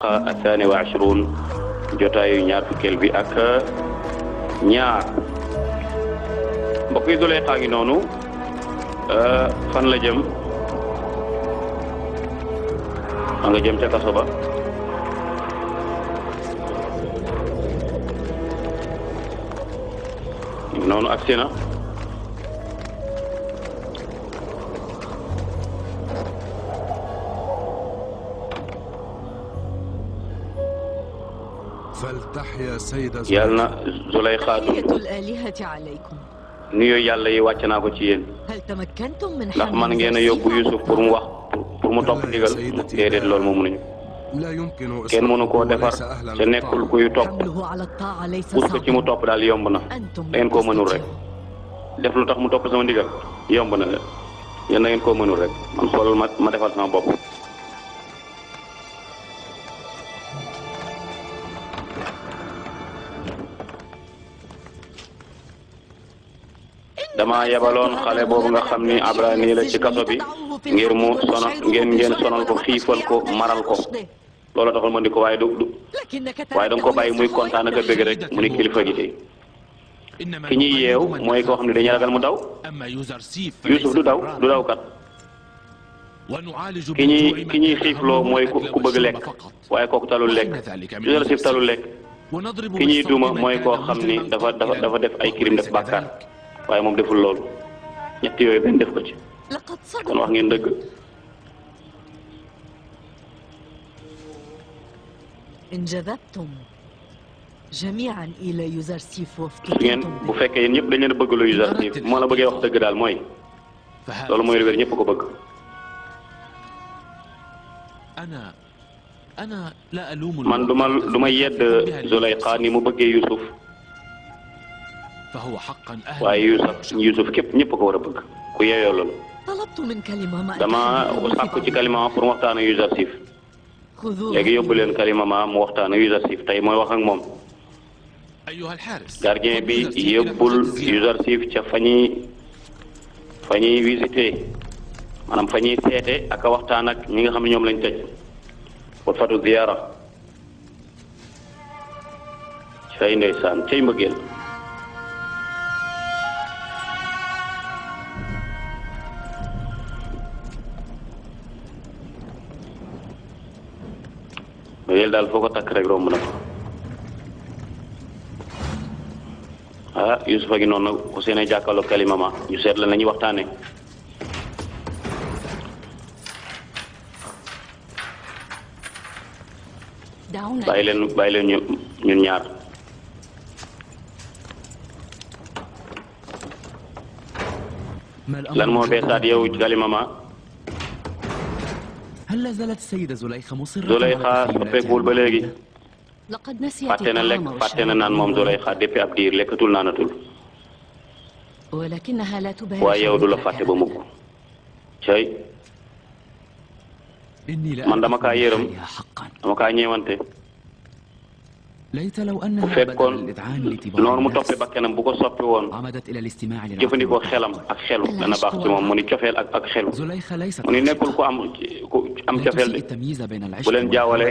الثاني وعشرون jotaayu ñaar fukkeel bi ak ñaar mbokk yi Zuleyxa ngi noonu fan la jëm nga jëm ca kaso ba noonu agsi na yàlla na Zuleyxa nuyoo yàlla yi wàcc naa ko ci yéen ndax man ngeen a yóbbu Yusuf pour mu wax pour mu topp ndigal déedéet loolu moom mënuñu kenn mënu koo defar te nekkul kuy topp pour ko ci mu topp daal yomb na da ngeen koo mënul rek def lu tax mu topp sama ndigal yomb na de yéen da ngeen koo mënul rek man xoolal ma defal sama bopp. dama yebaloon xale boobu nga xam ni Abrani la ci kaso bi ngir mu sonal ngeen sonal ko xiifal ko maral ko loolu taxul ma di ko waaye waaye da nga ko bàyyi muy kontaan ak a bëgg rek mu ni kilifa gi tey ki ñuy yeew mooy koo xam ne dañuy ragal mu daw Yusuf du daw kat ki ñuy xiifloo mooy ku bëgg lekk waaye kooku talul lekk Yuusuf talul lekk ki ñuy duma mooy koo xam ni dafa def ay crime def bàkkaar waaye moom deful loolu ñett yooyu benn def ko ci kon wax ngeen dëgg ngeen bu fekkee yéen ñëpp dañ leen a bëgg lu Yuzarsif moo la bëggee wax dëgg daal mooy loolu mooy lu wér ñëpp ko bëgg man du ma yedd Zuleyxa ni mu bëggee Yusuf waaye Yusuf képp ñëpp ko war a bëgg ku yeeyoo loolu dama sàkku ci kalima pour mu waxtaan ak Yuzarsif léegi yóbbu leen kalima ma mu waxtaan ak Yuzarsif tey mooy wax ak moom gardien bi yóbbul Yuzarsif ca fa ñuy visité maanaam fa ñuy seete ak a waxtaan ak ñi nga xam ne ñoom lañ tëj wat fatu ziyaara cay ndeysaan cay mbëggeel yéen daal foo ko takk rek romb na ko Yusuf a ngi noonu ku seen ay jàkkaarloo kalima ma ñu seet la nañuy waxtaane bàyyi leen ñun ñaar lan moo beesaat yow kalima ma Zuleyxa soppeekuwul ba léegi fàtte na lekk fàtte na naan moom Zuleyxa depuis ab diir lekkatul naanatul waaye yow du la fàtte ba mukk cay man dama kaa yërëm dama kaa ñeewante bu fekkoon noonu mu toppee bakkanam bu ko soppi woon jëfandikoo xelam ak xelu dana baax ci moom mu ni cofeel ak xelu mu ni nekkul ku am cofeel de bu leen jaawale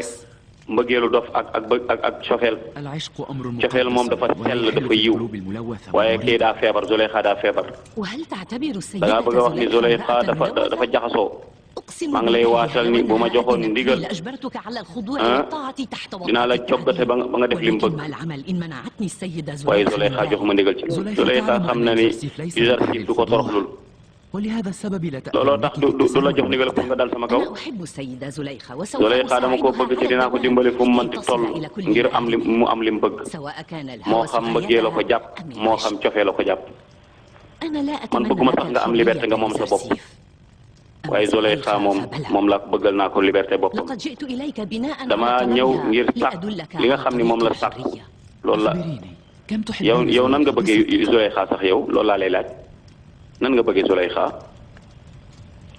mbëggeelu dof ak cofeel moom dafa sell dafa yiw waaye kii daa feebar Zuleyxa daa feebar da ngaa bëgg a wax ni Zuleyxa dafa jaxasoo maa ngi lay waatal ni bu ma joxoon ndigal dinaa la coggate ba nga def li mu bëgg waaye Zuleyxa jox ma ndigal ci Zuleyxa xam na ni Yuzarsif du ko toroxlul looloo tax du la jox ndigal pour nga dal sama kaw Zuleyxa dama ko bëgg ci dinaa ko dimbali fu mu mënti toll ngir mu am li mu bëgg moo xam mbëggee la ko jàpp moo xam cofee la ko jàpp man bëgguma sax nga am liberté nga moom sa bopp waaye Zuleyxa moom laa ko bëggal naa ko liberté boppam dama ñëw ngir sàkk li nga xam ni moom la sàkk loolu la yow nan nga bëggee Zuleyxa sax yow loolu laa lay laaj nan nga bëggee Zuleyxa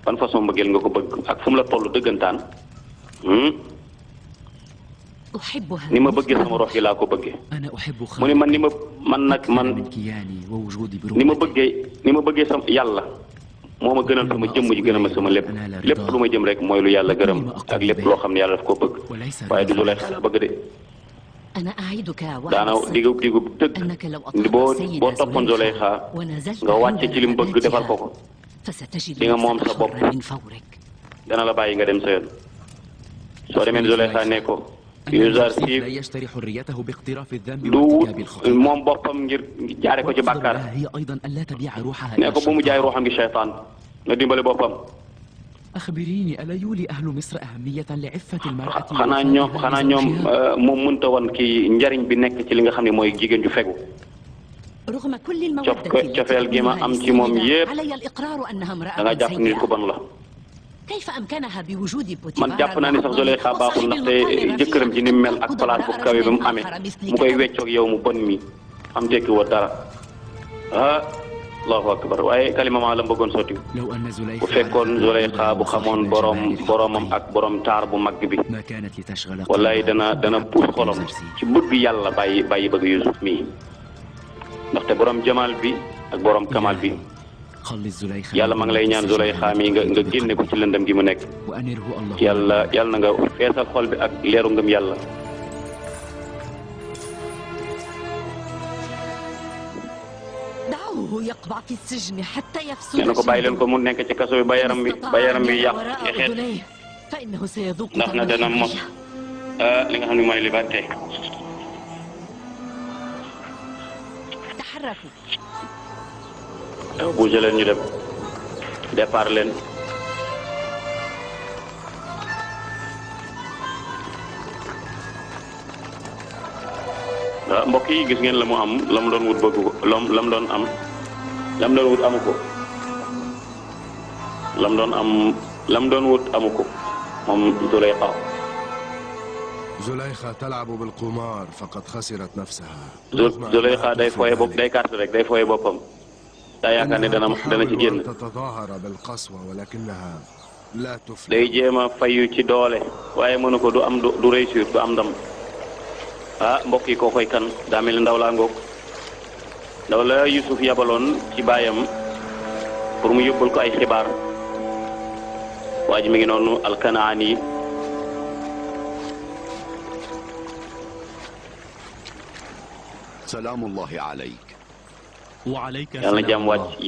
ban façon bëggeel nga ko bëgg ak fu mu la toll dëggantaan ni ma bëggee sama rox gi laa ko bëggee mu ni man ni ma bëggee sama yàlla moo ma gënal sama jëmm ji gënal ma sama lépp lépp lu ma jëm rek mooy lu yàlla gërëm ak lépp loo xam ne yàlla daf ko bëgg waaye du Zulayxa la bëgg de. daana digub dëgg boo toppoon Zulayxa nga wàcce ci li mu bëgg defal ko ko di nga moom sa bopp dana la bàyyi nga dem sa yoon. soo demee Zulayxa ne ko Yuzarsif du wut moom boppam ngir jaare ko ci bàkkaar ne ko bu mu jaay ruuxam gi seytaan nga dimbale boppam. xanaa ñoom moom mënta woon kii njariñ bi nekk ci li nga xam ne mooy jigéen ju fegu. cofeel gi ma am ci moom yépp da nga jàpp nit ku bon la. man jàpp naa ni sax Zulayxa baaxul ndaxte jëkkëram ji ni mu mel ak place bu kawe bi mu amee mu koy weccoog yow mu bon mi am tekki woo dara ah allahu akbar waaye kalima maa la bëggoon sotti bu fekkoon Zulayxa bu xamoon boromam ak borom taar bu mag bi wallaay dana puus xolom ci bëgg yàlla bàyyi bëgg Yuusuf mii ndaxte borom jamaal bi ak borom kamal bi. yàlla maa ngi lay ñaan Zulayxa mi nga génne ko ci lëndëm gi mu nekk yàlla na nga feesal xol bi ak leeru ngëm yàlla. nee na ko bàyyi leen ko mu nekk ci kaso bi ba yaram bi yàqu ci xeet ndax na dana mos li nga xam ne mooy liberté. bougé leen ñu dem départ leen. waaw mbokk yi gis ngeen la mu am la mu doon wut bëgg ko la mu doon am la mu doon wut amu ko la mu doon am la mu doon wut amu ko moom Zulayxa. Zulayxa talabu bil qumar faqad xasirat nafsaha. Zulayxa day fooye bopp day carte rek day fooye boppam. daa yaakaar ne dana ci génn day jéem a fayu ci doole waaye mënu ko du am du réussir du am ndam. ah mbokk yi koo koy kan daa mel ni ndaw laa ngoog ndaw la Yuusuf yabaloon ci baayam pour mu yóbbal ko ay xibaar waa ji mi ngi noonu alkanaani salaamullahi alayk. yàlla na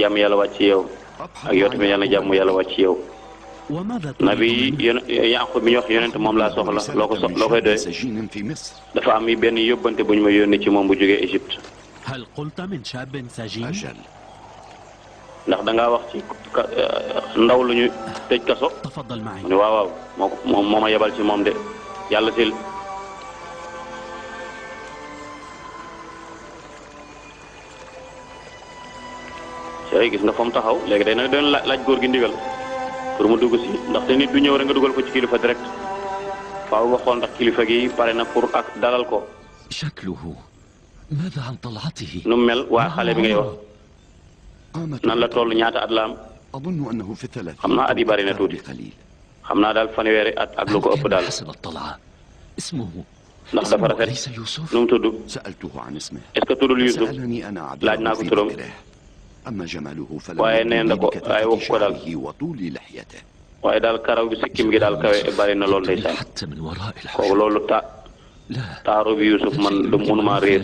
jàmm yàlla wàcc ci yow ak yow tamit yàlla na jàmm yàlla wàcc ci yow. nabi Yaaqub mi ñu wax yonent moom laa soxla loo koy doy dafa am benn yóbbante bu ñu ma yónnee ci moom bu jógee Égypte. ndax da ngaa wax ci ndaw lu ñu tëj kaso. mu ne waaw moo ma yebal ci moom de yàlla sil. sooy gis nga fa mu taxaw léegi day nag doon laaj góor gi ndigal pour mu dugg si ndaxte nit du ñëw rek nga dugal ko ci kilifa direct faaw nga xool ndax kilifa gi pare na pour ak dalal ko. nu mel waa xale bi ngay wax nan la toll ñaata at la am xam naa at yi bari na tuuti xam naa daal fanweeri at ak lu ko ëpp daal ndax dafa rafet nu mu tudd est-ce que tuddul Yuusuf laaj naa ko turam. waaye nee na ko waaye wax ko daal waaye daal karaw bi sikkim gi daal kawe bari na lool ndeysaan kooku loolu taaru bi Yuusuf man du mënuma réer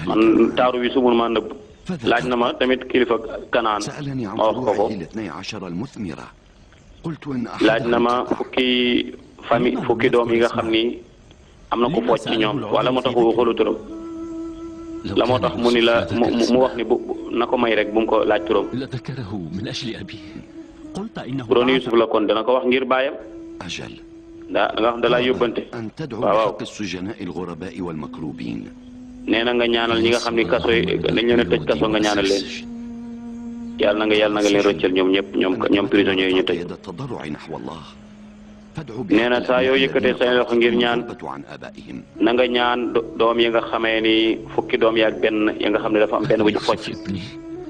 man taaru bi su mënuma nëbb laaj na ma tamit kilifa Kanaan ma wax ko ko laaj na ma fukki doom yi nga xam ni am na ko focc ci ñoom wala moo tax waxulu turam la moo tax mu ni la mu wax ni na ko may rek bu mu ko laaj turam bu doon Yuusuf la kon dana ko wax ngir baayam nga xam da laa yóbbante waaw nee na nga ñaanal ñi nga xam ni kaso yi dañ leen a tëj kaso nga ñaanal leen yàlla na nga leen rëccal ñoom ñëpp ñoom prisonniers yi ñu tëj. nee na saa yoo yëkkatee say loxo ngir ñaan na nga ñaan doom yi nga xamee ni fukki doom yaak benn ya nga xam ne dafa am benn bu ci focc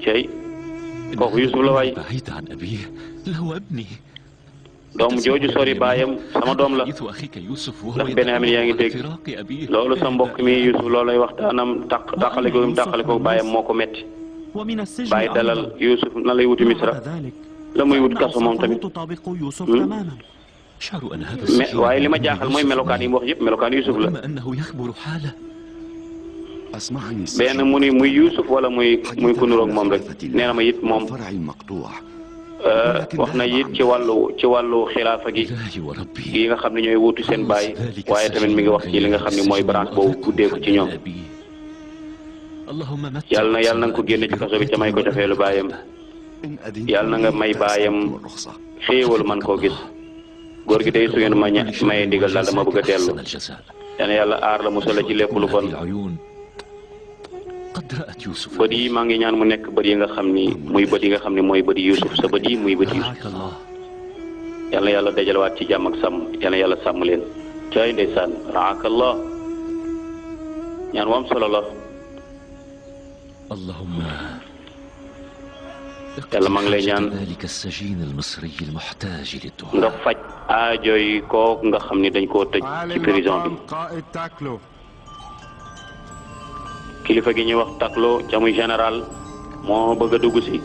cey kooku Yuusuf la waay doom jooju sori baayam sama doom la ndax Benyamin yaa ngi dégg loolu sa mbokk mi Yuusuf loolu lay waxtaanam tàqale ko baayam moo ko metti bàyyi dalal Yuusuf na lay wuti Misra la muy wut kaso moom tamit mais waaye li ma jaaxal mooy melokaan yi mu wax yëpp melokaan Yuusuf la benn mu ni muy Yuusuf wala muy ku niroog moom rek nee na ma it moom wax na it ci wàllu xilaafa gi yi nga xam ne ñooy wuutu seen baay waaye tamit mi ngi wax ci li nga xam ne mooy branche boobu guddeeku ci ñoom yàlla na nga ko génne ci kaso bi ca may ko cofeelu baayam yàlla na nga may baayam xéewal man koo gis góor gi day su ngeen ma maye ndigal daal dama bëgg a dellu yal na yàlla aar la musal la ci lépp lu bon bët yi maa ngi ñaan mu nekk bët yi nga xam ni muy bët yi nga xam ne mooy bët Yuusuf sa bët yi muy bët Yuusuf yal na yàlla dajalewaat ci jàmm ak sàmm yal na yàlla sàmm leen caay ndeysaan raakallah ñaan wam solo la yàlla maa ngi lay ñaan nga faj aajo yi kooku nga xam ni dañ koo tëj ci prison bi kilifa gi ñuy wax Taklo ca muy général moo bëgg a dugg si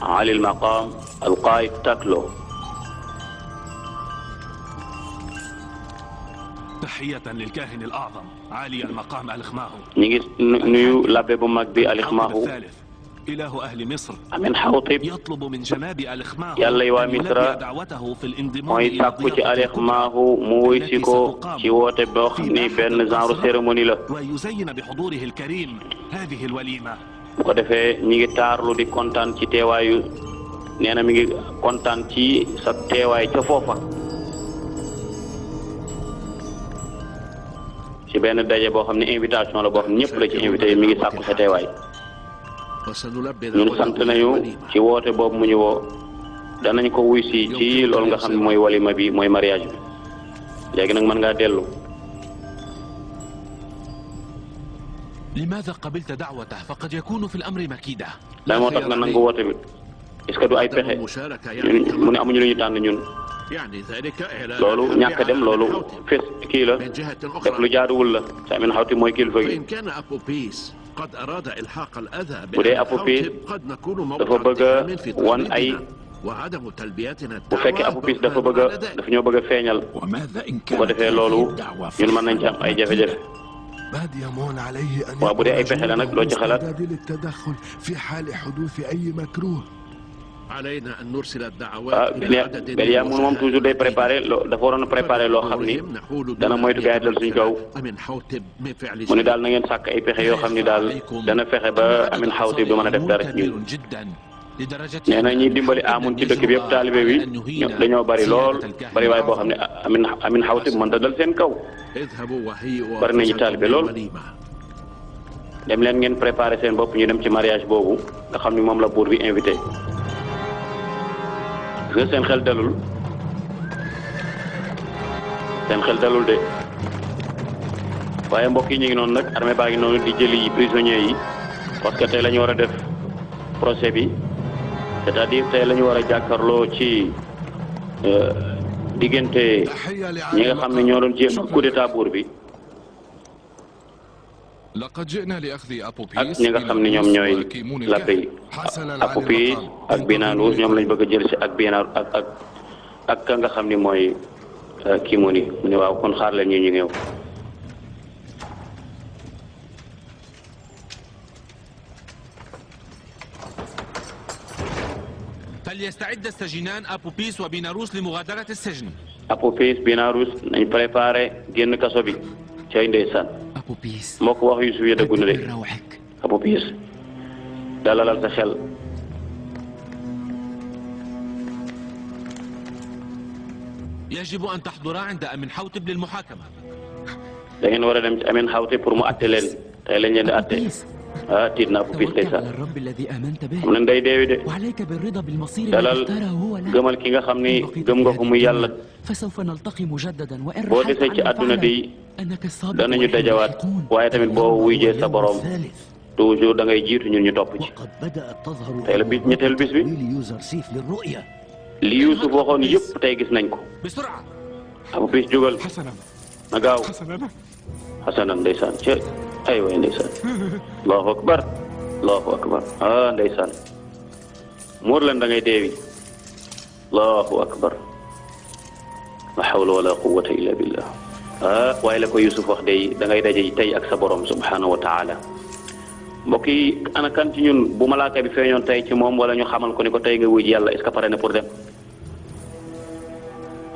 Ali al-Maqam al-Qaid Taklo تحية للكاهن الأعظم عالي المقام الإخماهو ñi ngi nuyu labbe bu mag bi al-Ikhmahu إله أهل مصر Amin Xawtib يطلب من جناب الإخماهو yàlla yi waa Misra دعوته في الانضمام mooy sàkku ci al-Ikhmahu mu wuy si ko ci woote boo xam ni benn genre cérémonie la ويزين بحضوره الكريم هذه الوليمة bu ko defee ñi ngi taarlu di kontaan ci teewaayu nee na mi ngi kontaan ci sa teewaay ca foofa ci benn daje boo xam ne invitation la boo xam ne ñëpp la ci invité mi ngi sàkku sa teewaay ñun sant nañu ci woote boobu mu ñu woo danañ ko wuy si ci loolu nga xam ne mooy walima bi mooy mariage bi léegi nag mën ngaa dellu. لماذا قبلت دعوته فقد يكون في الأمر مكيدة. lan moo tax nga nangu woote bi est-ce que du ay pexe mu ne amuñu lu ñu tànn ñun loolu ñàkk dem loolu fes kii la def lu jaaduwul la Amin Xawtib mooy kilifa gi bu dee Apopis dafa bëgg a wan ay bu fekkee Apopis dafa ñoo bëgg a feeñal bu ko defee loolu ñun mën nañ ci am ay jafe-jafe waaw bu dee ay pexe la nag loo ci xalaat Belia moom toujours day préparé dafa waroon a préparé loo xam ni dana moytu gars yi dal suñ kaw mu ne daal na ngeen sàkk ay pexe yoo xam ni daal dana fexe ba Amin Xawtib du mën a def dara ci ñun nee na ñuy dimbali amun ci dëkk bi yëpp taalibe bi dañoo bari lool bari waaye boo xam ne Amin Xawtib mën ta dal seen kaw bari nañu taalibe lool dem leen ngeen préparé seen bopp ñu dem ci mariage boobu nga xam ni moom la buur bi invité seen xel dalul de waaye mbokk yi ñu ngi noonu nag armée baa ngi noonu di jëli prisonniers yi parce que tey la ñu war a def procès bi c'est-à-dire tey la ñu war a jàkkaarloo ci diggante ñi nga xam ne ñoo doon jéem coup d'état buur bi ak ñi nga xam ne ñoom ñooy labbe yi Apopis ak Binaalus ñoom lañ bëgg a jël si ak Binaar ak ka nga xam ni mooy kii mu ni waaw kon xaar leen ñu ñëw. فليستعد السجينان أبوبيس وبيناروس لمغادرة السجن. Apopis Binaalus nañ préparé génn kaso bi cay ndeysaan moo ko wax Yuusuf ya dëggu na de Apopis dalalal sa xel يجب أن تحضرا عند أمين حوتب للمحاكمة. da ngeen war a dem ci Amin Xawtib pour mu atte leen tey lañ leen di atte ah tiit naa Apopis ndeysaan xam nañ day deewi de dalal gëmal ki nga xam ni gëm nga ko muy yàlla boo desee ci àdduna di danañu dajawaat waaye tamit boo wuyjee sa borom toujours da ngay jiitu ñun ñu topp ci tey la bis ñetteelu bis bi li Yuusuf waxoon yëpp tey gis nañ ko. بسرعة. Abu Bis jógal na gaaw. xasanan ndeysaan ca ay way ndeysaan allahu akbar allahu akbar ah ndeysaan muur leen da ngay deewi allahu akbar la hawla wala quwwata illa billah ah waaye la ko Yusuf wax day da ngay daje tey ak sa borom subhanahu wa taala mbokk yi ana kan ci ñun bu malaaka bi feeñoon tey ci moom wala ñu xamal ko ni ko tey nga wuy yàlla est-ce que pare na pour dem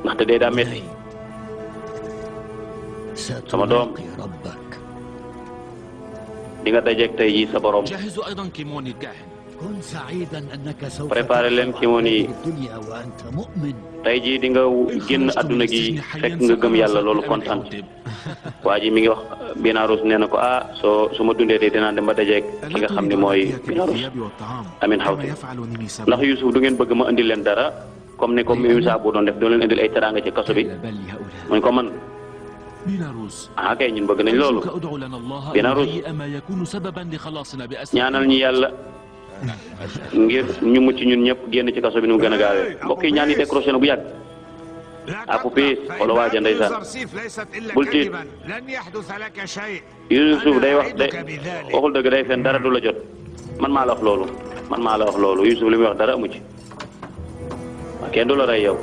ndaxte day daa metti sama doom di nga dajeeg tey jii sa borom préparé leen kimoon yi tey jii di nga génn adduna gi fekk nga gëm yàlla loolu kontaan waa ji mi ngi wax Binarus nee na ko ah su ma dundee de dinaa dem ba dajeeg ki nga xam ne mooy Binarus Amin Xawti ndax Yusuf du ngeen bëgg ma indi leen dara comme ni ko Moussa bu doon def doo leen indil ay teraanga ci kaso bi muñ ko man ah kay ñun bëgg nañ loolu Binarus ñaanal ñi yàlla ngir ñu mucc ñun ñëpp génn ci kaso bi nu mu gën a gaawee mbokk yi ñaan yi décroché na bu yàgg Abu Bis wala waaja ndeysaan bul tiit Yusuf day wax waxul dëgg day fen dara du la jot man maa la wax loolu man maa la wax loolu Yusuf li muy wax dara amu ci kenn du la rey yow.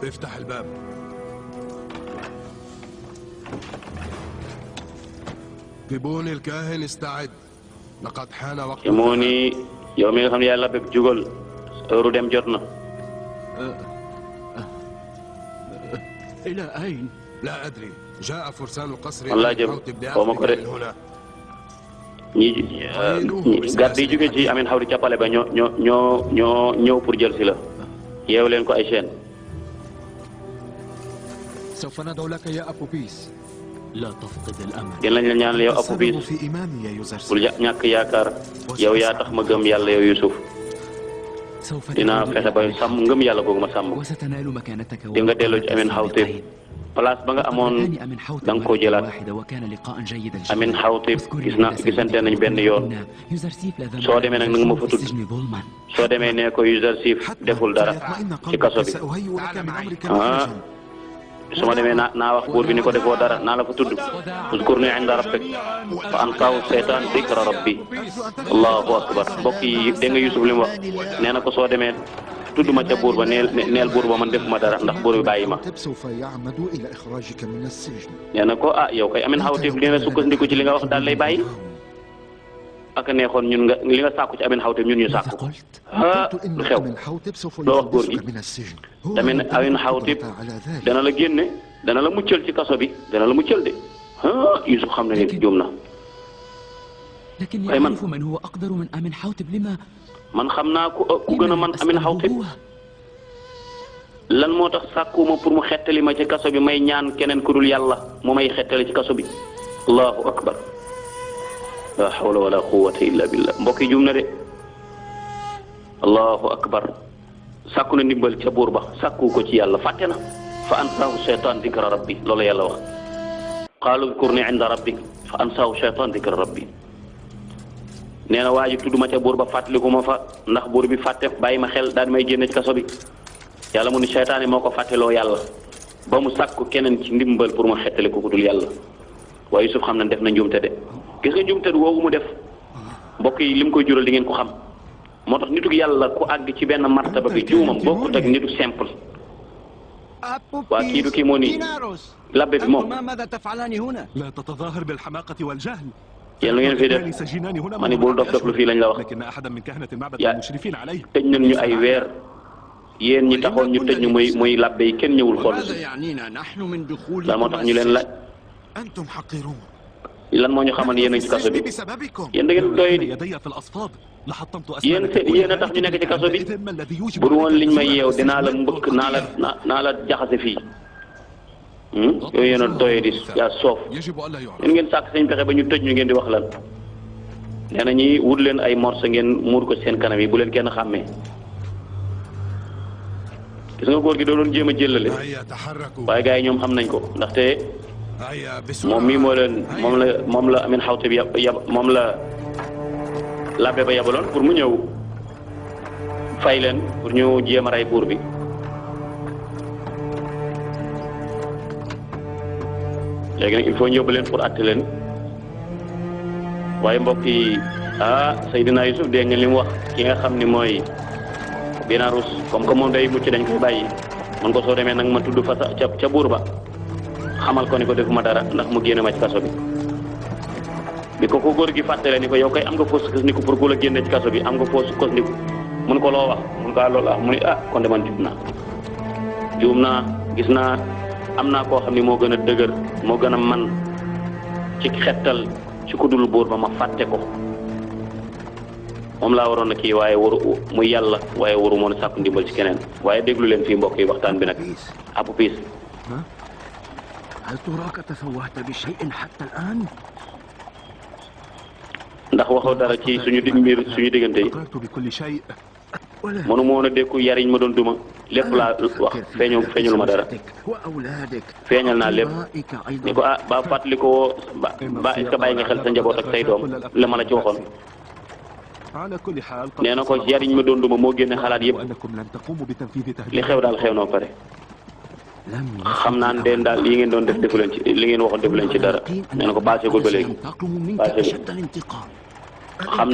افتح الباب. كيموني الكاهن استعد. لقد حان وقت. كيموني yow mi nga xam ne yàlla bépp jugal heure dem jot na. إلى أين؟ لا أدري. جاء فرسان القصر. man laa jëm xaw ma ko de ñi garde yi jóge ci Amin Xawti ca pale ba ñoo ñëw pour jël si la yeew leen ko ay chaîne. سوف ندعو لك يا أبو بيس. لا تفقد الأمل. gën lañ la ñaanal yow Abu Bis bul ñàkk yaakaar yow yaa tax ma gëm yàlla yow Yusuf dinaa fexe ba sàmm ngëm yàlla googu ma sàmm di nga delloo ci Amin Xawti place ba nga amoon da nga koo jëlaat Amin Xawti gisante nañ benn yoon soo demee nag na nga ma fa tudd soo demee nee ko Yuzarsif deful dara ci kaso bi ah su ma demee naa wax buur bi ni ko defoo dara naa la fa tudd uzkurni inda rabbik fa ansaahu seytaan dikra rabbi allahu akbar mbokk yi dégg nga Yusuf li mu wax nee na ko soo demee tudd ma ca buur ba neel buur ba man defuma dara ndax buur bi bàyyi ma nee na ko ah yow kay Amin Xawti li nga sukkandiku ci li nga wax daal lay bàyyi ak neexoon ñun nga li nga sàkku ci Amin Xawti ñun ñu sàkku ah lu xew loo wax góor gi tamit Amin Xawti dana la génne dana la muccal ci kaso bi dana la muccal de ah Yusuf xam na ne juum na waaye man xam naa ku gën a man Amin Xawti lan moo tax sàkkuma pour mu xettali ma ci kaso bi may ñaan keneen ku dul yàlla mu may xettali ci kaso bi allahu akbar la hawla wala quwwata illa billah mbokk yi juum na de allahu akbar sàkku na ndimbal ca buur ba sàkku ko ci yàlla fàtte na fa ansaahu shaytaan dikra rabbi loolu yàlla wax qaalu udkurni inda rabbik fa ansaahu shaytaan dikra rabbi nee na waa ji tudd ma ca buur ba fàttaliku ma fa ndax buur bi fàtte bàyyi ma xel daal di may génne ci kaso bi yàlla mu ni seytaane moo ko fàtteloo yàlla ba mu sàkku keneen ci ndimbal pour mu xettali ko ku dul yàlla waaye Yusuf xam na def na njuumte de gis nga njuumte woowu mu def mbokk yi lim koy jural di ngeen ko xam moo tax nitu yàlla ku àgg ci benn martaba bi juumam bokkut ak nitu simple waa kii du kii moo nii labbe bi moom لا تتظاهر بالحماقة والجهل. yéen lu ngeen fi def ma ni bul dof dof lu fii lañ la wax yaa tëj nañ ñu ay weer yéen ñi taxoon ñu tëj ñu muy labbe yi kenn ñëwul xool lan moo tax ñu leen laaj lan moo ñu xamal yéen a ngi ci kaso bi yéen da ngeen doy di yéen a tax ñu nekk ci kaso bi bu dul woon liñ may yeew dinaa la mbëkk naa la jaxase fii yooyu yéen a doy di yaa soof yéen ngeen sàkk seen pexe ba ñu tëj ñu ngeen di wax lan nee na ñi wut leen ay morso ngeen muur ko seen kanam yi bu leen kenn xàmmee gis nga góor gi doo doon jéem a jëllale waaye gars yi ñoom xam nañ ko ndaxte moom mii moo leen moom la Amin Xawti bi moom la labbe ba yabaloon pour mu ñëw fay leen pour ñu jéem a rey buur bi léegi nag il faut ñu yóbbu leen pour àtte leen waaye mbokk yi Seydina Yusuf dégg nga li mu wax ki nga xam ni mooy Binarus comme que moom day mucc dañ koy bàyyi man ko soo demee nag ma tudd fa ca buur ba xamal ko ni ko defuma dara ndax mu génne ma ci kaso bi ko góor gi fàttale ni ko yow kay am nga foo sukkandiku pour ku la génne ci kaso bi am nga foo sukkandiku mun ko loo wax mun ko loolu mu ni kon de man juum naa gis naa am naa koo xam ni moo gën a dëgër moo gën a man ci xettal ci ku dul buur ba ma fàtte ko moom laa waroon a kii waaye waru muy yàlla waaye waru moon a sàkku ndimbal ci keneen waaye déglu leen fii mbokk yi waxtaan bi nag Abu Piis هل تراك تفوهت بشيء حتى الآن؟ ndax waxoo dara ci suñu diggante yi mënu ma woon a dékku yariñ ma doon duma lépp laa wax feeñul ma dara feeñal naa lépp ni ko ba fàttali ko ba est-ce que bàyyi nga xel sa njaboot ak say doom la ma la ci waxoon nee na ko yariñ ma doon duma moo génne xalaat yëpp li xew daal xew na pare xam naa ne daal yi ngeen doon defu leen ci li ngeen waxoon defu leen ci dara nee na ko paasegul ba léegi paasegul xam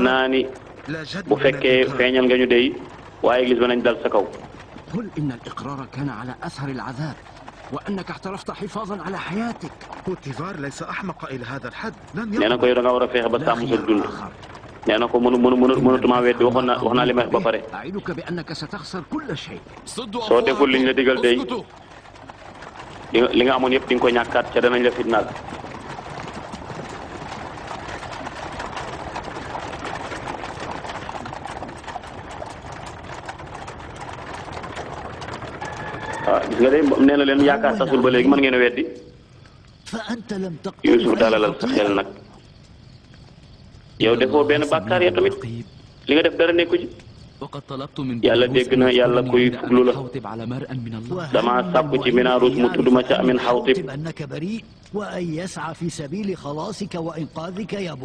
naa ni bu fekkee feeñal nga ñu dey waaye église ba nañ dal sa kaw. قل إن الإقرار كان على أثر العذاب وأنك اعترفت حفاظا على حياتك. بوتيفار ليس أحمق إلى هذا الحد. nee na ko yow da nga war a fexe ba sàmm sa dund. nee na ko mënutuma weddi wax naa li may wax ba pare. أعدك بأنك ستخسر كل شيء. soo deful liñ la digal dey li nga amoon yëpp di nga ko ñàkkaat ca danañ la fitnaal. gis nga de nee na leen yaakaar tasul ba léegi mën ngeen a weddi. Yuusuf dalalal sa xel nag yow defoo benn bàkkaar ya tamit li nga def dara nekku ci yàlla dégg na yàlla kuy fuglu la dama sàkku ci Binarus mu tudd ma ca Amin Xawtib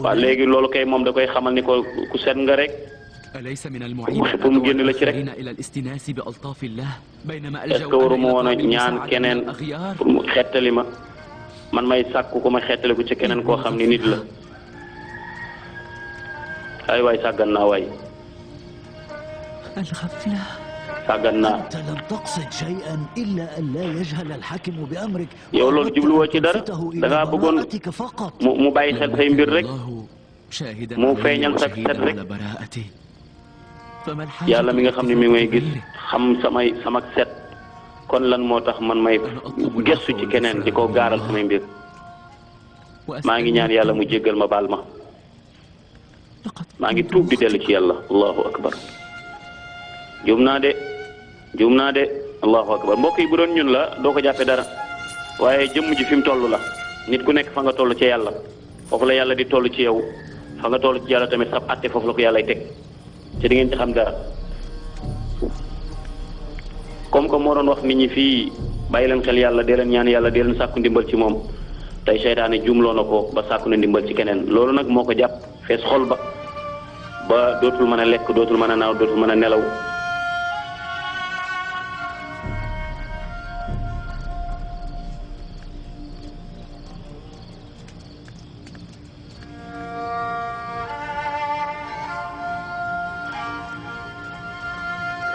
waaw léegi loolu kay moom da koy xamal ni ko ku set nga rek pour mu génn la ci rek est-ce que waruma woon a ñaan keneen pour mu xettali ma man may sàkku ko ma xettali ko ci keneen koo xam ni nit la ay waay sàggan naa waay sàggan naa yow loolu jubluwoo ci dara da ngaa bëggoon mu bàyyi xel say mbir rek mu feeñal sa set rek yàlla mi nga xam ne mi may gis xam sama set kon lan moo tax man may gëstu ci keneen di ko gaaral samay mbir maa ngi ñaan yàlla mu jéggal ma baal ma maa ngi tuub di dellu ci yàlla allahu akbar juum naa de allahu akbar mbokk yi bu doon ñun la doo ko jàppe dara waaye jëmm ji fi mu toll la nit ku nekk fa nga toll ci yàlla foofu la yàlla di toll ci yow fa nga toll ci yàlla tamit sab àtte foofu la ko yàllay teg ci di ngeen ci xam dara comme que moo doon wax nit ñi fii bàyyi leen xel yàlla dee leen ñaan yàlla dee leen sàkku ndimbal ci moom tey seytaane jumloo na ko ba sàkku na ndimbal ci keneen loolu nag moo ko jàpp fees xol ba dootul mën a lekk dootul mën a naaw dootul mën a nelaw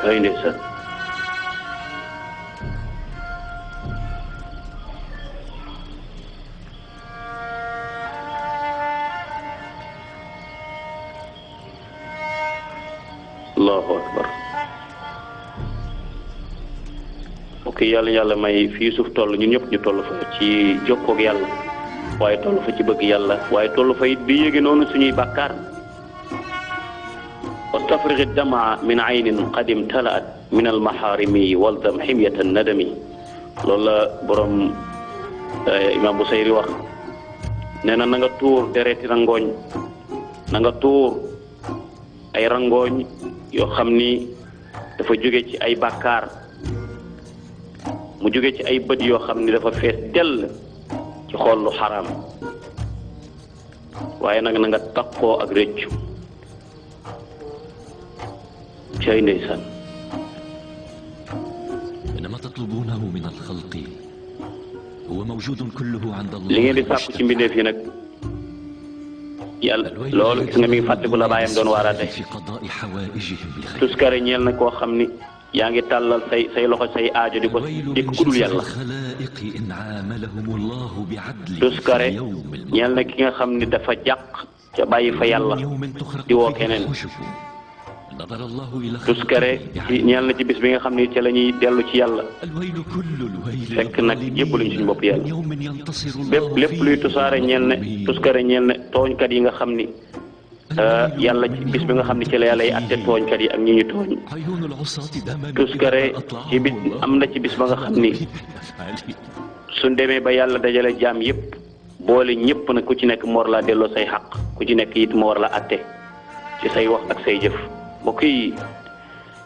ay ndeysaan allahu akbar ok yàlla may fii suuf toll ñun ñëpp ñu toll fa ci jokkoog yàlla waaye toll fa ci bëgg yàlla waaye toll fa it di yéege noonu suñuy bàkkaar wastafrigi damaa min aynin qad imtalaat min almaharimi waldam ximyata nadami loolu la borom imam Busayri wax nee na nga tuur dereti rangooñ na nga tuur ay rangooñ yoo xam ni dafa jóge ci ay bàkkaar mu jóge ci ay bët yoo xam ni dafa fees dell ci xool lu xaraam waaye nag na nga takkoo ak rëccu cay ndeysaan. إنما تطلبونه من الخلق هو موجود كله عند الله. li ngeen di sàkku ci mbindeef yi nag yàlla loolu gis nga mi ngi fàttaliku la baayam doon waaraate. tuskare ñeel na koo xam ni yaa ngi tàllal say loxo say aajo di ko kudul yàlla. tuskare ñeel na ki nga xam ni dafa jàq ca bàyyi fa yàlla di woo keneen. tuskare ci ñeel na ci bis bi nga xam ni ca la ñuy dellu ci yàlla fekk nag jébbaluñ suñu bopp yàlla. lépp luy tusaare ñeel ne tuskare ñeel ne tooñkat yi nga xam ni yàlla ci bis bi nga xam ni ci la yàlla yi atte tooñkat yi ak ñi ñu tooñ. tuskare ci bis am na ci bis ba nga xam ni suñ demee ba yàlla dajale jaam yépp boole ñëpp nag ku ci nekk mu war laa delloo say xaq ku ci nekk it mu war la atte ci say wax ak say jëf. mbokk yi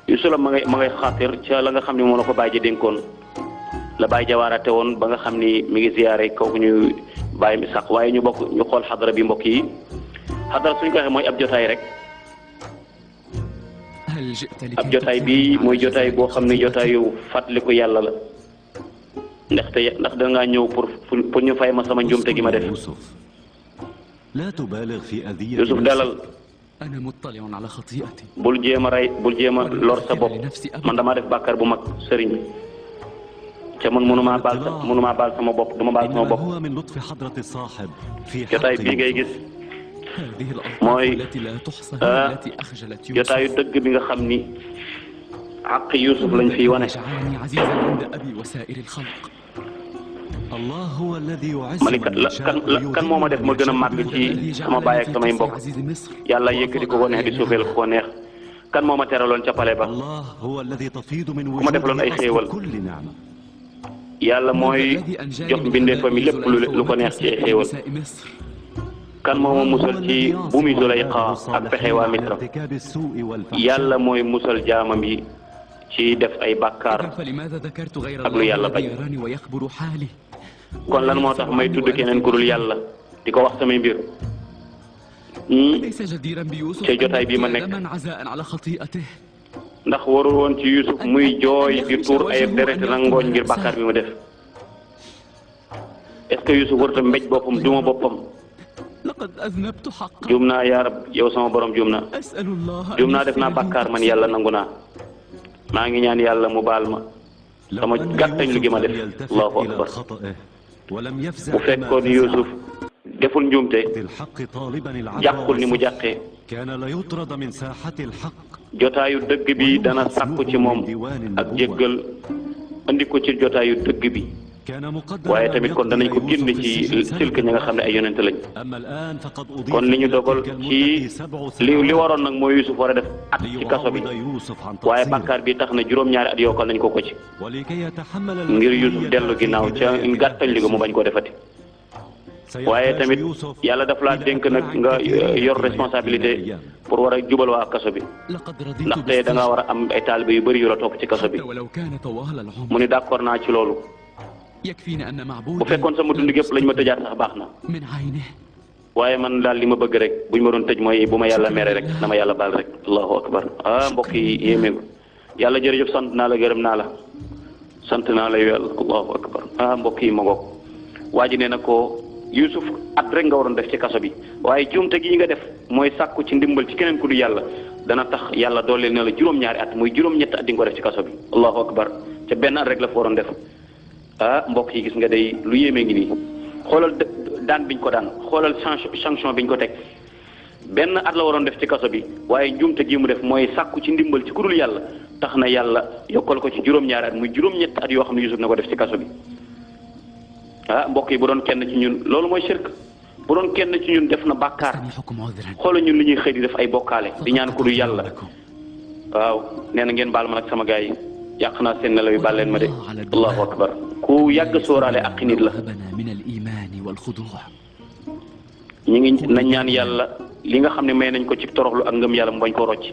Yuusu la ma ngay xaatir ca la nga xam ne moom la ko Baay ja dénkoon la Baay ja waaraate woon ba nga xam ni mi ngi ziyaare kooku ñu bàyyi mi sax waaye ñu xool xadara bi mbokk yi. xadara suñ ko waxee mooy ab jotaay rek ab jotaay bi mooy jotaay boo xam ne jotaayu fàttaliku yàlla la ndax da ngaa ñëw pour ñu fay ma sama njuumte gi ma def. Yuusuf dalal bul jéem a rey bul jéem a lor sa bopp man damaa def bàkkaar bu mag sëriñ ca man mënumaa baal sama bopp duma baal sama bopp. jotaay bii ngay gis mooy jotaayu dëgg bi nga xam ni àq Yuusuf lañ fiy wane. ma ni kan moo ma def ma gën a màgg ci sama baay ak samay mbokk yàlla yëkkati ko neex di suufeel ko neex kan moo ma teraloon ca pale ba ku ma defaloon ay xéewal yàlla mooy jox mbindeefam mi lépp lu ko neex ci ay xéewal kan moo ma musal ci buumi Zulayxa ak pexe waa Misra yàlla mooy musal jaamam yi ci def ay bàkkaar ak lu yàlla bañ. kon lan moo tax may tudd keneen ku dul yàlla di ko wax samay mbir ca jotaay bi ma nekk ndax warul woon ci Yuusuf muy jooy di tuur ay deret rangooñ ngir bàkkaar bi mu def. est-ce que Yuusuf warut a mbéj boppam duma boppam juum naa yaa rab yow sama borom juum naa def naa bàkkaar man yàlla nangu naa maa ngi ñaan yàlla mu baal ma sama gàttañ lu gi ma def. allahu akbar. bu fekkoon Yuusuf deful njuumte jàqul ni mu jàqee jotaayu dëgg bi dana sàkku ci moom ak jéggal andi ko ci jotaayu dëgg bi waaye tamit kon danañ ko génn ci silk ñi nga xam ne ay yonent lañ. kon li ñu dogal ci li waroon nag mooy Yuusuf war a def at ci kaso bi waaye bàkkaar bi tax na juróom-ñaari at yokkal nañ ko ci ngir Yuusuf dellu ginnaaw ca gàttañ li mu bañ koo defati. waaye tamit yàlla daf laa dénk nag nga yor responsabilité pour war a jubal waa kaso bi ndaxte da nga war a am ay taalibe yu bëri yu la topp ci kaso bi. mu ni d'accord naa ci loolu. bu fekkoon sama dund gépp lañ ma tëjaat sax baax na waaye man daal li ma bëgg rek buñ ma doon tëj mooy bu ma yàlla mere rek na ma yàlla baal rek. allahu akbar. mbokk yi yéeme yàlla jërëjëf sant naa la gërëm naa la sant naa la yàlla. allahu akbar. mbokk yi ma ngoog waa ji nee na ko Yuusuf at rek nga waroon def ci kaso bi waaye juumte gi nga def mooy sàkku ci ndimbal ci keneen ku du yàlla dana tax yàlla dooleel na la juróom-ñaari at muy juróom-ñetti at di nga ko def ci kaso bi. allahu akbar. ca benn at rek la fa waroon def. mbokk yi gis nga day lu yéeme ngi nii xoolal daan biñ ko daan xoolal sanction biñ ko teg benn at la waroon def ci kaso bi waaye njuumte gi mu def mooy sàkku ci ndimbal ci ku dul yàlla tax na yàlla yokkal ko ci juróom-ñaari at muy juróom-ñetti at yoo xam ne Yuusuf na ko def ci kaso bi. mbokk yi bu doon kenn ci ñun loolu mooy shirk bu doon kenn ci ñun def na bàkkaar xoolal ñun li ñuy xëy di def ay bokkaale di ñaan ku dul yàlla. waaw nee na ngeen baal ma nag sama gaay yi yàq naa seen nelaw yi baal leen ma de. allahu akbar. ku yàgg sóoraale ak nit la. ñi ngi nañ ñaan yàlla li nga xam ne may nañ ko ci toroxlu ak ngëm yàlla mu bañ koo rocc.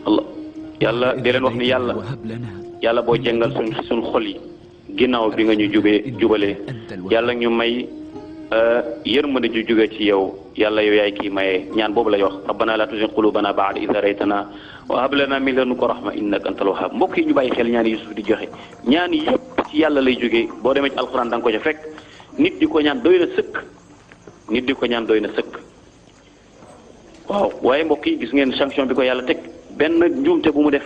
Allah yàlla di leen wax ni yàlla boo jëngal suñ xol yi ginnaaw bi nga ñu jubalee yàlla ñu may yërmande ju jóge ci yow yàlla yow yaay kii maye ñaan boobu lay wax rabbana la tuzigh qulubana ba'da idh hadaytana wa hab lana min ladunka rahma innaka antal wahhab mbokk yi ñu bàyyi xel ñaan Yuusuf di joxe ñaan yëpp ci yàlla lay jógee boo demee ci alxuraan da nga ko ca fekk nit di ko ñaan doy na sëkk nit di ko ñaan doy na sëkk waaw waaye mbokk yi gis ngeen sanction bi ko yàlla teg benn njuumte bu mu def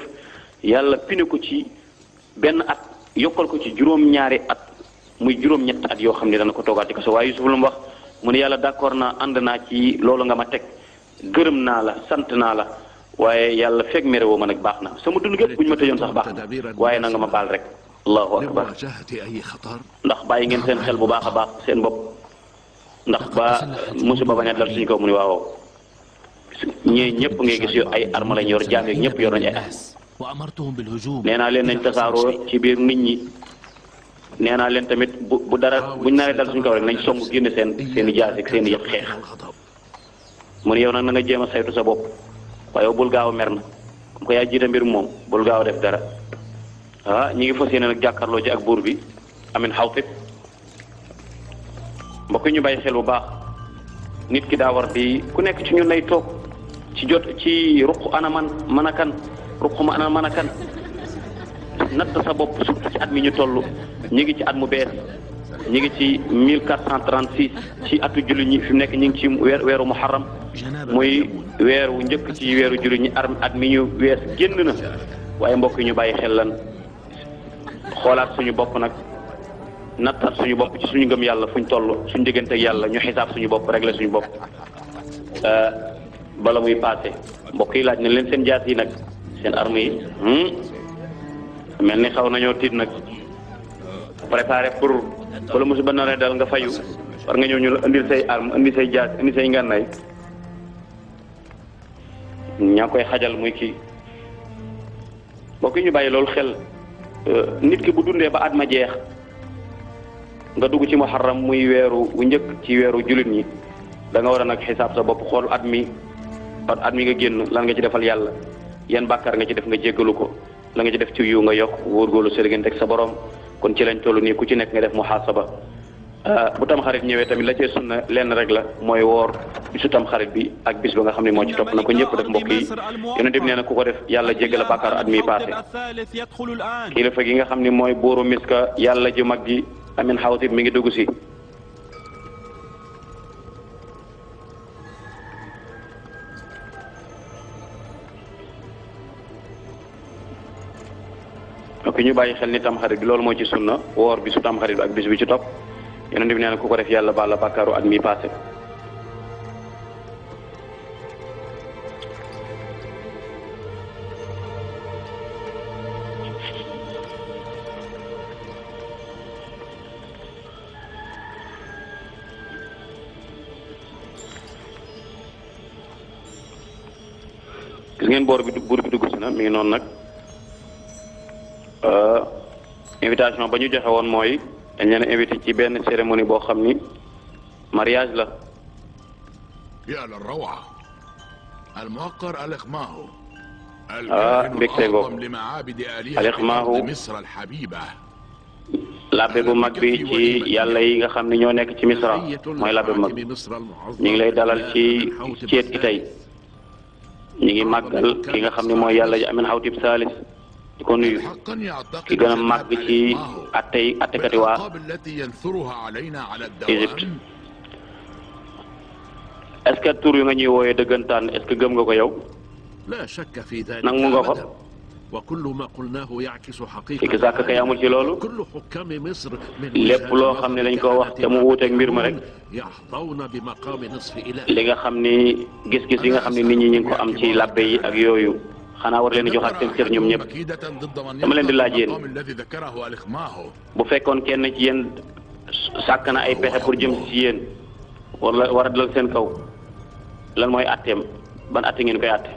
yàlla pine ko ci benn at yokkal ko ci juróom-ñaari at muy juróom-ñett at yoo xam ne dana ko toogaat ci kaso waaye Yuusuf lu mu wax mu ne yàlla d'accord naa ànd naa ci loolu nga ma teg gërëm naa la sant naa la waaye yàlla fekk mere woo ma nag baax na sama dund gépp bu ñu ma tëjoon sax baax na waaye na nga ma baal rek allahu akbar ndax bàyyi ngeen seen xel bu baax a baax seen bopp ndax ba musiba bañ a dal suñu kaw mu ne waaw ñee ñëpp ngay gis yo ay arme lañ yor jaam yeeg ñëpp yor nañ ay nee naa leen nañ tasaaroo ci biir nit ñi nee naa leen tamit bu dara buñ naree dal suñu kaw rek nañ song génne seen i jaas ak seen i yëpp xeex mu ne yow nag na nga jéem a saytu sa bopp waaye bul gaaw a mer na comme que yaa jiite mbir moom bul gaaw a def dara ñi ngi fas yéene nag jàkkaarloo ci ak buur bi Amin Xawtib mbokk yi ñu bàyyi xel bu baax nit ki daa war di ku nekk ci ñun lay toog ci jot ci ruq ana man mën a kan ruq ma ana mën a kan natt sa bopp surtout ci at mi ñu toll ñu ngi ci at mu bees ñu ngi ci 1436 ci atu jullit ñi fi mu nekk ñu ngi ci weeru muharram muy weer wu njëkk ci weeru jullit ñi at mi ñu wees génn na waaye mbokk yi ñu bàyyi xel lan xoolaat suñu bopp nag nattaat suñu bopp ci suñu ngëm yàlla fuñ toll suñu diggante ak yàlla ñu xisaab suñu bopp régler suñu bopp bala muy passé mbokk yi laaj na leen seen jaas yi nag seen arme yi mel ni xaw nañoo tiit nag préparé pour wala musiba naree dal nga fayu war nga ñëw ñu la indil say arme indi say jaas indi say ngànnaay ñaa koy xajal muy kii mbokk yi ñu bàyyi loolu xel nit ki bu dundee ba at ma jeex nga dugg ci muharram muy weeru wu njëkk ci weeru jullit ñi da nga war a nag xisaab sa bopp xool at mi nga génn lan nga ci defal yàlla yan bàkkaar nga ci def nga jéggalu ko la nga ci def ci yu nga yokk wóorgóorlu sa diggante ak sa borom kon ci lañ toll nii ku ci nekk nga def muhaasaba bu tam xarit ñëwee tamit la cee sunna lenn rek la mooy woor bisu tam xarit bi ak bis ba nga xam ne moo ci topp na ko ñëpp def mbokk yi yonent bi nee na ku ko def yàlla jéggal bàkkaar at mi passé kilifa gi nga xam ne mooy buuru miska yàlla ju mag gi Amin Xawtib mi ngi dugg si ok ñu bàyyi xel ni tamxarit bi loolu moo ci sunna woor bisu tamxarit bi ak bis bi ci topp yonent bi nee na ku ko def yàlla baal la bàkkaaru at mi passé gis ngeen buur bi dugg si na mi ngi noonu nag invitation ba ñu joxe woon mooy dañ leen invité ci benn cérémonie boo xam ni mariage la mbégte ngoo alixmaahu labbe bu mag bi ci yàlla yi nga xam ne ñoo nekk ci misra mooy labbe bu mag ñu ngi lay dalal ci ceet gi tey ñu ngi màggal ki nga xam ne mooy yàlla ji Amin Xawtib Saalis di ko nuyu ki gën a màgg ci attekati waa Égypte est-ce que tur yu nga ñuy wooyee dëggantaan est-ce que gëm nga ko yow nangu nga ko fekk sàkk kay amul ci loolu lépp loo xam ne dañ koo wax te mu wuuteeg mbir ma rek li nga xam ni gis-gis yi nga xam ne nit ñi ñu ngi ko am ci labbe yi ak yooyu xanaa war leen di joxaat seen cër ñoom ñëpp dama leen di laaj yéen bu fekkoon kenn ci yéen sàkk na ay pexe pour jëm ci yéen wala war a dal seen kaw lan mooy atteem ban atte ngeen koy atte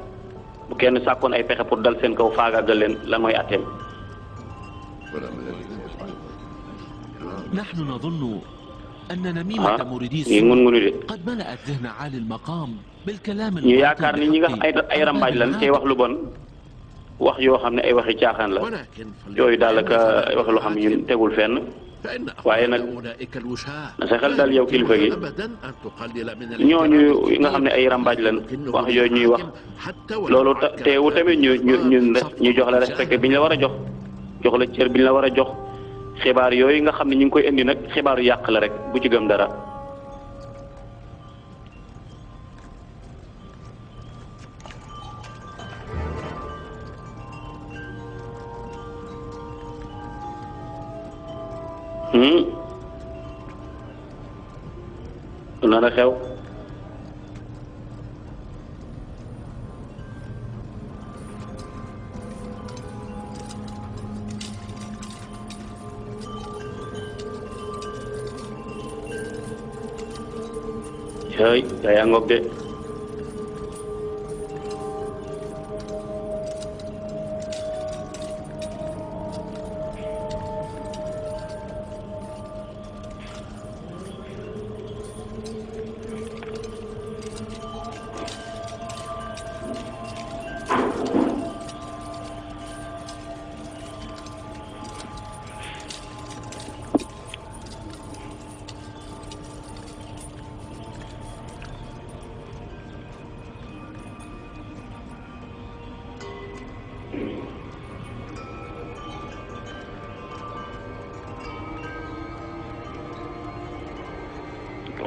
bu kenn sàkkoon ay pexe pour dal seen kaw faagaagal leen lan mooy atteem. نحن نظن أن نميمة موريديس قد ملأت ذهن عالي المقام بالكلام ñu yaakaar ni ñi nga ay rambaaj lan cay wax lu bon wax yoo xam ne ay waxi caaxaan la yooyu daal ka ay wax loo xam ne ñun tegul fenn waaye nag na sa xel dal yow kilifa gi ñooñu nga xam ne ay rambaaj lan wax yooyu ñuy wax loolu teewu tamit ñu jox la respecté bi ñu la war a jox la cër bi ñu la war a jox xibaar yooyu nga xam ne ñu ngi koy indi nag xibaaru yàq la rek bu ci gëm dara. lu nar a xew cëy gaa yaa ngoog de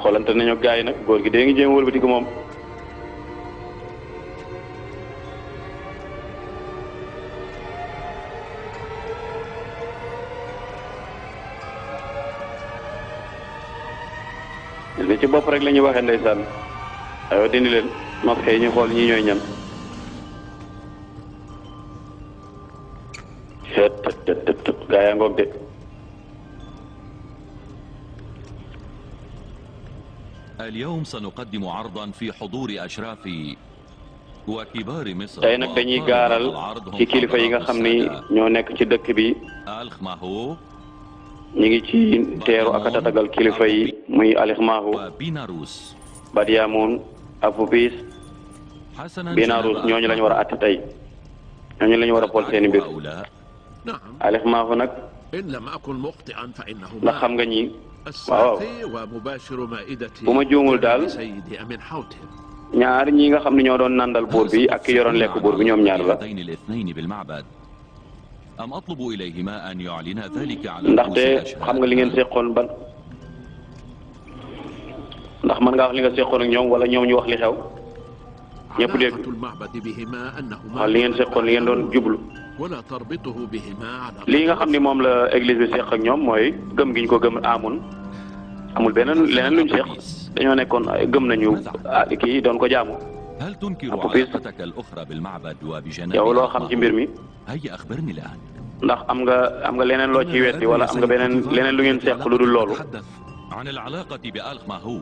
xoolante nañu gaa yi nag góor gi dee ngi jéem wëlbati ko moom li ci bopp rek la ñuy waxee ndeysaan aywa dindi leen masque yi ñu xool ñi ñooy ñan tët gaa yaa ngoog de اليوم سنقدم عرضا في حضور أشراف وكبار مصر. tey nag dañuy gaaral ci kilifa yi nga xam ni ñoo nekk ci dëkk bi ñu ngi ci teeru ak a tatagal kilifa yi muy Alixmaahu Badiamoun Apopiis Binarous ñooñu lañu war a àtte tey ñooñu lañu war a xool seeni mbir Alixmaahu nag ndax xam nga ñi waaw bu ma juumul daal ñaar ñi nga xam ne ñoo doon nandal buur bi ak ki yoroon lekk buur bi ñoom ñaar la ndaxte xam nga li ngeen seqoon ban ndax mën ngaa wax li nga seqoon ak ñoom wala ñoom ñu wax li xew ñëpp dégg wax li ngeen seqoon li ngeen doon jublu lii nga xam ni moom la église bi seq ak ñoom mooy gëm gi ñu ko gëm amul beneen leneen luñ seq dañoo nekkoon gëm nañu kii doon ko jaamu Apopiis yow loo xam ci mbir mi ndax am nga leneen loo ci weddi wala am nga leneen lu ngeen seq lu dul loolu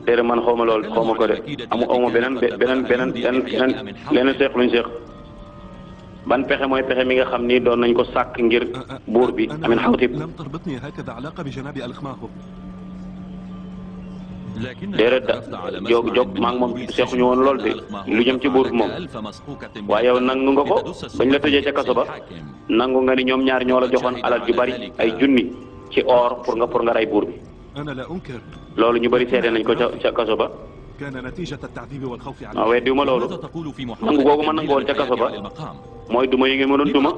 déedéet man xawma loolu xawma ko de awma beneen leneen seq luñ seq ban pexe mooy pexe mi nga xam ni doon nañ ko sàkk ngir buur bi Amin Xawtib déedéet jóg maa ngi moom seexuñu woon lool de lu jëm ci buur bi moom waaye yow nangu nga ko bañ la tëjee ca kaso ba nangu nga ni ñoom ñaar ñoo la joxoon alal ju bari ay junni ci or pour nga rey buur bi loolu ñu bari seede nañ ko ca kaso ba waaw weddiwuma loolu nangu googu ma nangu woon ca kaso ba mooy duma yi ngeen ma doon duma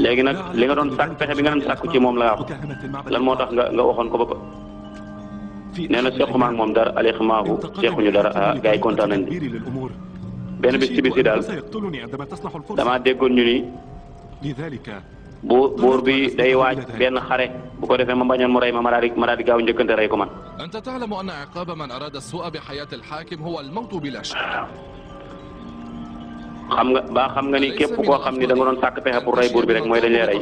léegi nag li nga doon sàkk pexe bi nga doon sàkk ci moom la wax lan moo tax nga waxoon ko ba nee na sequma ak moom dara Alixmaahu sequñu dara gars yi kontaan nañ benn bis ci bis yi daal damaa déggoon ñu ni buur bi day waaj benn xare bu ko defee ma bañoon mu rey ma daal di gaaw njëkkante rey ko man. أنت تعلم أن عقاب من أراد السوء بحياة الحاكم هو الموت بلا شك. xam nga ni képp koo xam ni da nga doon sàkk pexe pour rey buur bi rek mooy dañ lay rey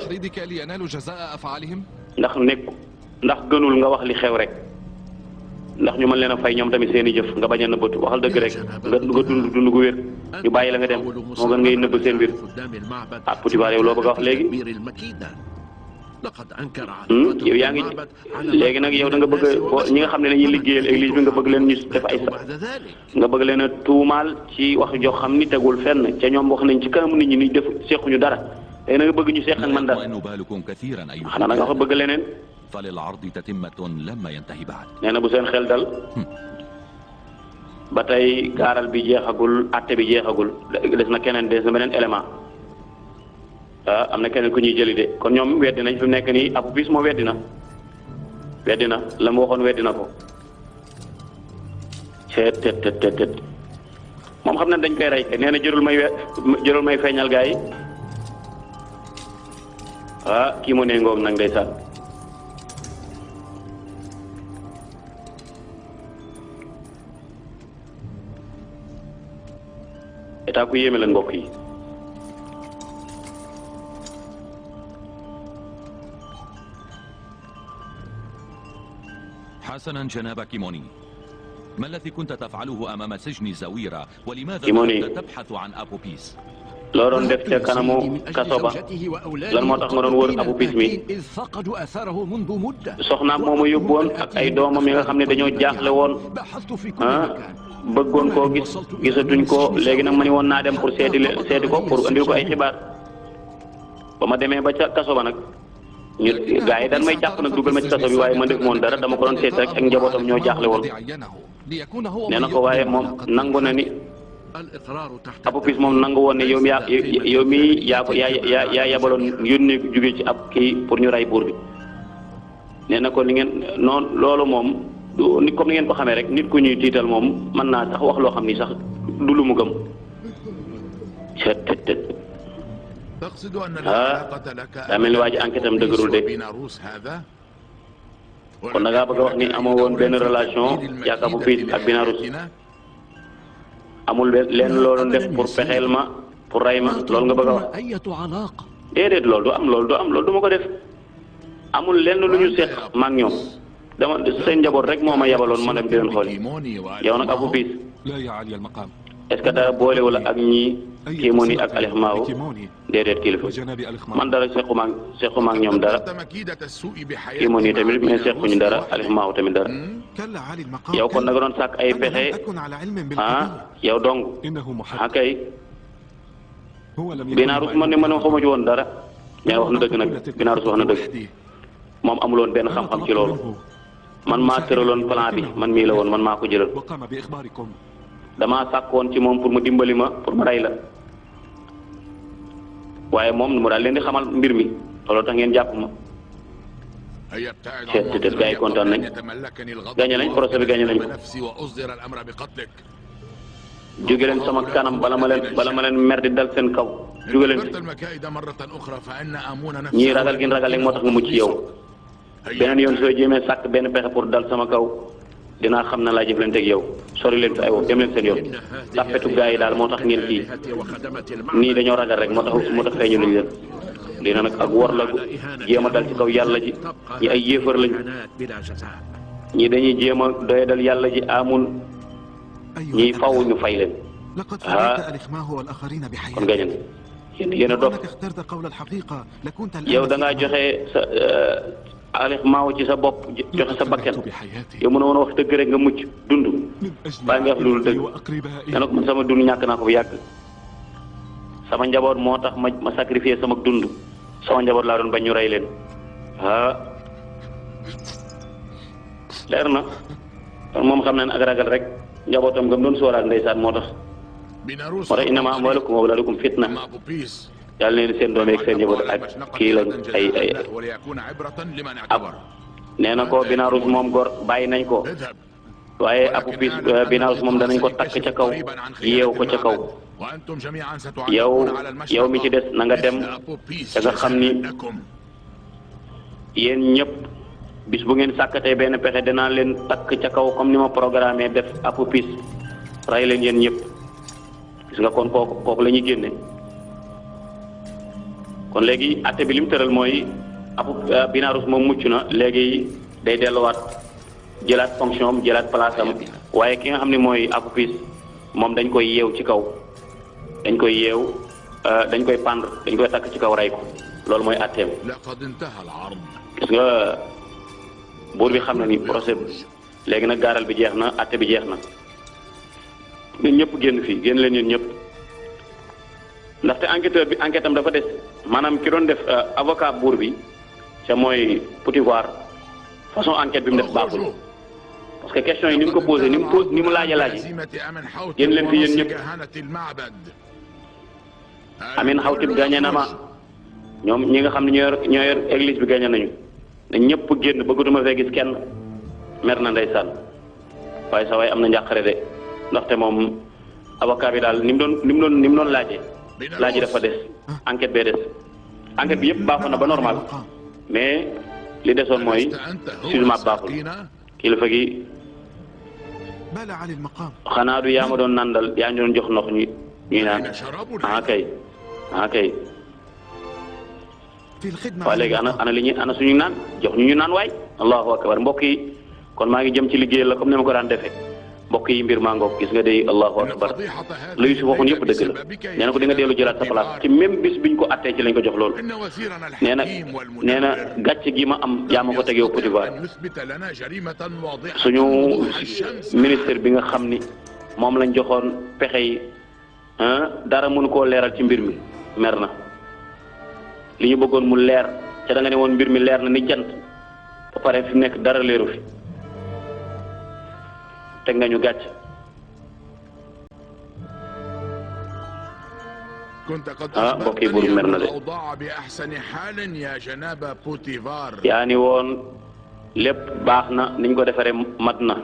ndax gënul nga wax li xew rek ndax ñu mën leen a fay ñoom tamit seen i jëf nga bañ a nëbbatu waxal dëgg rek nga dund gu wér ñu bàyyi la nga dem moo gën ngay nëbb seen mbir ah Potifar yow loo bëgg a wax léegi yow yaa ngi léegi nag yow da nga bëgg ñi nga xam ne dañuy liggéeyal église bi nga bëgg leen ñu def ay nga bëgg leen a tuumaal ci wax joo xam ni tegul fenn ca ñoom wax nañ ci kanamu nit ñi ni def sequñu dara tey na nga bëgg ñu seex ak man dara xanaa na nga ko bëgg leneen nee na bu seen xel dal ba tey gaaral bi jeexagul atte bi jeexagul des na keneen des na beneen élément am na keneen ku ñuy jëli de kon ñoom weddi nañ fi mu nekk nii Apophis moo weddi na la mu waxoon weddi na ko tet moom xam na dañ koy rey kay nee na jërul may feeñal gaa yi kii moo ne ngoog nag ndeysaan état ku yéeme la mbokk yi حسنا جناب كيموني ما الذي كنت تفعله أمام سجن زويرة ولماذا كنت تبحث عن أبوبيس loo doon def ca kanamu kaso ba lan moo tax nga doon wër Apophis mi soxnaam moo ma yóbbu woon ak ay doomam yi nga xam ne dañoo jaaxle woon bëggoon koo gisatuñ ko léegi nag ma ni woon naa dem pour seeti ko pour andil ko ay xibaar ba ma demee ba ca kaso ba nag ñu gars yi dañ may jàpp nag dugal ma ci kaso bi waaye ma def moon dara dama ko doon seet rek ak njabootam ñoo jaaxle woon nee na ko waaye moom nangu na ni Apophis moom nangu woon ne yow mi yaa yabaloon yónni jóge ci ab kii pour ñu rey buur bi nee na ko ni ngeen noonu loolu moom ni comme ni ngeen ko xamee rek nit ku ñuy tiital moom mën naa sax wax loo xam ni sax du lu mu gëm daa mel ni waa ji enquête am dëgërul de kon da ngaa bëgg a wax ni amoo woon benn relation yaak Apophis ak Binarus amul leen loolu def pour pexeel ma pour rey ma loolu nga bëgg a wax déedéet loolu du am loolu du ma ko def amul lenn lu ñu seq maak ñoom dama seen njaboot rek moo ma yabaloon ma dem di leen xool yow nag Apophis est-ce que dara boolewula ak ñii Kimoni ak Alixmaaw déedéet kilifa man dara sequma ak ñoom dara Kimoni tamit mais sequñu dara Alixmaaw tamit dara yow kon nag doon sàkk ay pexe yow dong kay Binarus man ne xamu ci woon dara mais wax na dëgg nag Binarus wax na dëgg moom amuloon benn xam-xam ci loolu man maa tëraloon plan bi man mii la woon man maa ko jëlal damaa sàkkoon ci moom pour mu dimbali ma pour ma rey la waaye moom mu daal leen di xamal mbir mi looloo tax ngeen jàpp ma seet te gars yi kontaan nañ gagné nañ procès bi gagné nañ ko jóge leen sama kanam bala ma leen mer di dal seen kaw jóge leen ñii ragal gin ragal moo tax nga mucc yow beneen yoon soo jéemee sàkk benn pexe pour dal sama kaw dinaa xam na laa jëflante ak yow sori leen fi ay wax dem leen seen yoon tàppetu gaa yi daal moo tax ngeen kii nii dañoo ragal rek moo tax feeñu luñu leen dina nag ak wor la jéem a dal ci kaw yàlla ji ñi ay yéefar lañu ñi dañuy jéem a doyadal yàlla ji amul ñi faw ñu fay leen kon gañe na yéen a dof yow da ngaa joxe sa Alixmaaw ci sa bopp joxe sa bakkan yow mën a woon wax dëgg rek nga mucc dund baa nga wax loolu dëgg nee na ko man sama dund ñàkk naa ko bu yàgg sama njaboot moo tax ma sacrifier sama dund sama njaboot laa doon bañ ñu rey leen leer na kon moom xam na ne ak ragal rek njabootam gam doon sóoraal ndeysaan moo tax innamaa amwaalukum wa awlaadukum fitna yàlla neen seen doom yeeg seen njaboot ak kii lañ ay ab nee na ko Binarus moom góor bàyyi nañ ko waaye Apophis Binarus moom danañ ko takk ca kaw yeew ko ca kaw yow mi ci des na nga dem da nga xam ni yéen ñëpp bis bu ngeen sàkkatee benn pexe danaa leen takk ca kaw comme ni ma programmé def Apophis rey leen yéen ñëpp gis nga kon kooku la ñuy génne kon léegi atte bi li mu tëral mooy Binarus moom mucc na léegi day delluwaat jëlaat fonction am jëlaat place am waaye ki nga xam ne mooy Apophis moom dañ koy yeew ci kaw dañ koy yeew dañ koy pendre dañ koy takk ci kaw rey ko loolu mooy atteem gis nga buur bi xam na ni procès léegi nag gaaral bi jeex na atte bi jeex na ñun ñëpp génn fii génn leen ñun ñëpp ndaxte enquêteur bi enquête am dafa des maanaam ki doon def avocat buur bi ca mooy Potifar façon enquête bi mu def baaxul parce que question yi ni mu ko posé ni mu laaje yéen leen fi yéen ñëpp Amin Xawtib gagné na ma ñoom ñi nga xam ne ñoo yor église bi gagné nañu ne ñëpp génn bëggatuma fee gis kenn mer na ndeysaan waaye sa waay am na njàqare de ndaxte moom avocat bi daal ni mu doon laaje dafa des enquête bee des enquête bi yëpp baaxoon na ba normal mais li desoon mooy jugement baaxul kilifa gi xanaa du yaa ma doon nandal yaa ñu doon jox ndox ñuy naan kay waaye léegi ana li ñuy ana suñu naan jox ñu naan waay allahu akbar mbokk yi kon maa ngi jëm ci liggéey la comme ni ma ko daan defee mbokk yi mbir maa ngoog gis nga day allahu akbar lu Yuusuf waxoon yëpp dëgg la nee na ko di nga dellu jëlaat sa place ci même bis biñ ko attee ci lañ ko jox loolu nee na gàcce gi ma am yaa ma ko teg yow Potifar suñu ministre bi nga xam ni moom lañ joxoon pexe yi dara mënu koo leeral ci mbir mi mer na li ñu bëggoon mu leer ca da nga ne woon mbir mi leer na ni jant ba pare fi mu nekk dara leeru fi teg nga ñu gàcc mbokk yi buur mer na de yaa ni woon lépp baax na niñ ko defaree mat na